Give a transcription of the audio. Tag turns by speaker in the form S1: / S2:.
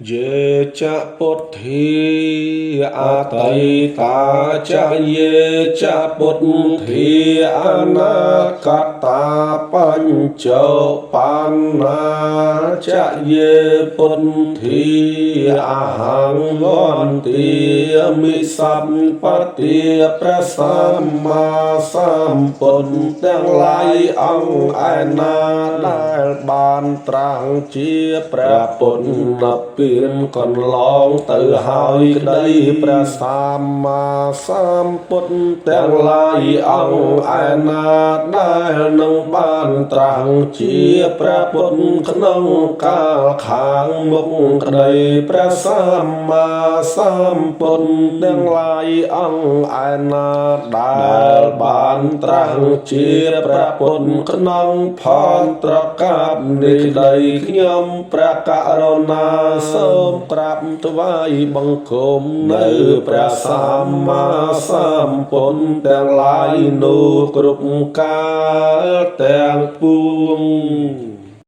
S1: យេចពុទ្ធាអតីតាចយេចពុទ្ធាអនាគតាបញ្ចោបណ្ណាចយេពុទ្ធាអហង្វន្ទាមិសម្បទាព្រះសម្មាសម្ពុទ្ធទាំងឡាយអង្គឯណាដែលបានត្រាស់ជាព្រះពុទ្ធពៀនកន្លងទៅហើយក្តីព្រះសម្មាសម្ពុទ្ធទាំងឡាយអង្គឯណាដែលនឹងបានត្រាស់ជាព្រះពុទ្ធក្នុងកាលខាងមុខក្តីព្រះសម្មាសម្ពុទ្ធទាំងឡាយអង្គឯណាដែលបានត្រាស់ជាព្រះពុទ្ធក្នុងផនត្រកាបនេះក្តីខ្ញុំព្រះករុណាសូមក្រាបថ្វាយបង្គំនៅព្រះសម្មាសម្ពុទ្ធទាំងឡាយនោះគ្រប់កាលទាំងពួង។